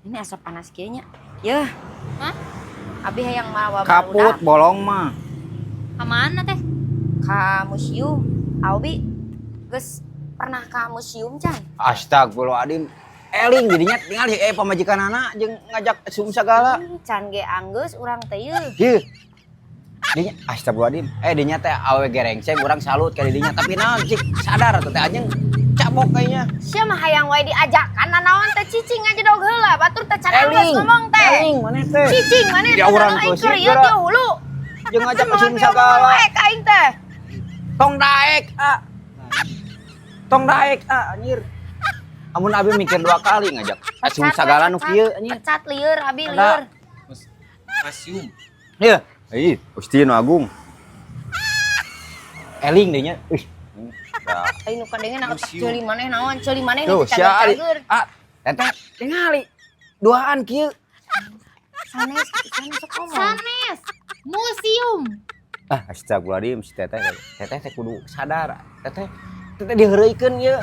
Ini asa panas kieu nya. Yeuh. Hah? Abi hayang mawa Kaput barudak bolong mah. Ka mana teh? Ka museum. Abi geus pernah ka museum can? Astagfirullahaladzim. Eling jadinya tinggal pamajikanana jeung ngajak sum sagala. Ih, can ge anggeus urang teh yeuh. Yeuh. Dinya astagfirullahaladzim. Dinya teh awe gerengseng, urang salut ka dinya, tapi naon cik sadar atuh teh anjing cabok kayaknya. Sia mah hayang wae diajakan nanaon teh, cicing aja dog heula, batur teh can anggeus Eling. Ngomong teh. Eling maneh teh. Cicing maneh Ya teh urang aing keusik keur ieu geura. ti hulu. Jeung ngajak Moal sum pieu sagala. wae ka aing teh. Tong daek ah. Tong daek ah, anjir. Amun abi mikir dua kali ngajak sum Pecat sagala we, nu pecat. kieu, anjir. Pecat lieur abi Ada. Lieur. Museum. Iya. Ih, Gusti nu agung. Eling deh nya. Ih. Dah. Aing nu kadengen otak Museum. ceuli maneh naon, ceuli maneh Tuh, nu sia Ali. cager-cager. Ah, teteh tingali. Duaan kieu. Sanes, sanes sok ngomong. Sanes. Museum. Ah, astagfirullahaladzim, si teteh. Teteh teh kudu sadar. Teteh teteh diheureuykeun ieu.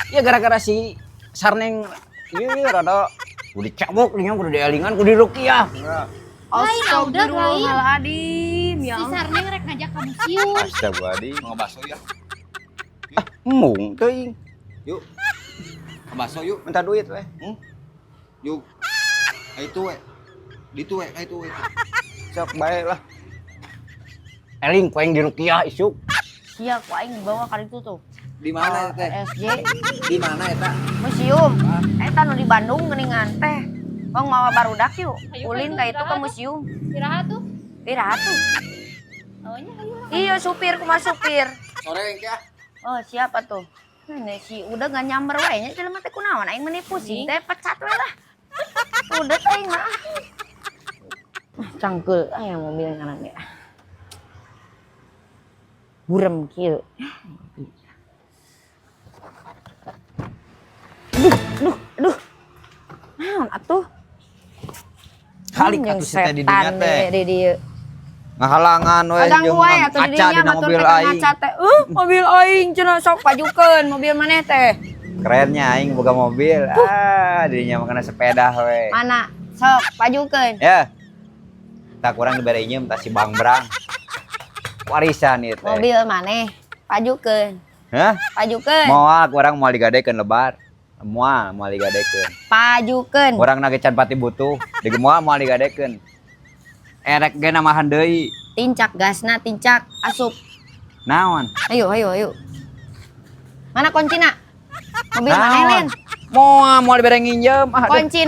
Ya gara-gara si Sarneng ieu rada kudu dicabok dinya, kudu dielingan, kudu diruqyah. Lain, udah, lain. Astagfirullahaladzim, ya Si Allah. Sarneng rek ngajak ke museum. Astagfirullahaladzim. Mau ngebaso ya? Ah, embung teuing. Yuk. Ngebaso yuk. Minta duit weh. Yuk. Ayo itu we. Di itu we, ayo itu we. Sok bae lah. Eling ku aing diruqyah isuk. Sia ku aing dibawa ka ditu tuh. Di mana teh? SJ Di mana eta? Museum. Eta nu di Bandung geuningan teh. Tong mawa barudak yuk. Ayo, Ulin ayo, ka itu ke iraha tuh. Museum. Iraha tuh. Iraha tuh. Oh nya ayo. Iya, supir kumaha supir. Sore engke ah. Oh, siapa tuh? Ini si udah gak nyamber wae nya jelema teh, kunaon aing meni pusing teh, pecat we lah. Udah teh aing mah. Ah, cangkeul aya mobil ngaran ge. Burem kieu. Aduh, aduh, aduh. Naon atuh? Kali Yang atuh si teh di dinya setan teh. di dieu. Ngahalangan we Kaganggu jeung wae atuh di ngaca dinya dina batur mobil teh aing. Ngaca teh. Mobil aing cenah, sok pajukeun mobil maneh teh. Kerennya aing boga mobil. Ah, dirinya mah kena sepeda we. Mana? Sok pajukeun. Ya. Tak kurang dibere nyeum tah si Bang Brang. Warisan ieu teh. Mobil maneh pajukeun. Hah? Pajukeun. Moal, kurang moal digadekeun lebar. Moal moal digadekeun. Pajukeun. Urang na ge can pati butuh. Di moal moal digadekeun. Erek ge namahan deui. Tincak gasna, tincak, asup. Naon? Ayo, ayo, ayo. Mana kuncina? Mobil maneh Naon? lain. Moal moal dibere nginjem. Ah, aduh. Kuncina.